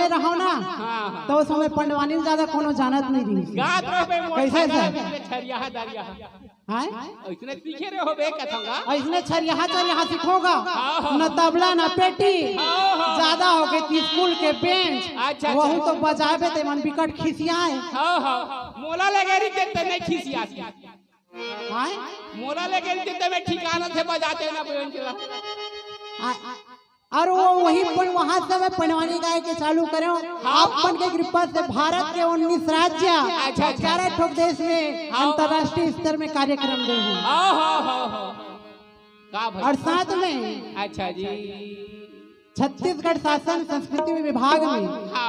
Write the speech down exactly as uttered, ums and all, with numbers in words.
रहो ना, हाँ, हाँ। तो उस समय पंडवानी में ज्यादा कोनो जानत नहीं रही। गात रहो बे, मोर कैसे छरिया सर? बे, छरिया दरिया। हैं? ऐसने सीखे रहे हो बे, कथंगा। ऐसने छरिया, छरिया सीखोगा। हाँ, हाँ। न तबला, न पेटी। हाँ, हाँ। ज्यादा हो गए कि स्कूल के बेंच। अच्छा, अच्छा। वहू तो बजाबे ते मन बिकट खिसियाए। हाँ, हाँ। मोला लगे रही ते, ते नहीं खिसिया। हैं? मोला लगे रही ते, ते मैं ठिकाना से बजाते ना बेंच ला। आ, आ, और वो वही पन-, वहां से मैं पंडवानी गाय के चालू करें। हाँ, आप मन के कृपा से भारत के उन्नीस राज्य, अच्छा, अच्छा। ग्यारह ठोक देश में हाँ। अंतर्राष्ट्रीय स्तर में कार्यक्रम दे हूँ। हाँ, हाँ, हाँ, हाँ। का भाई? और साथ में अच्छा जी। छत्तीसगढ़ शासन संस्कृति विभाग में हाँ।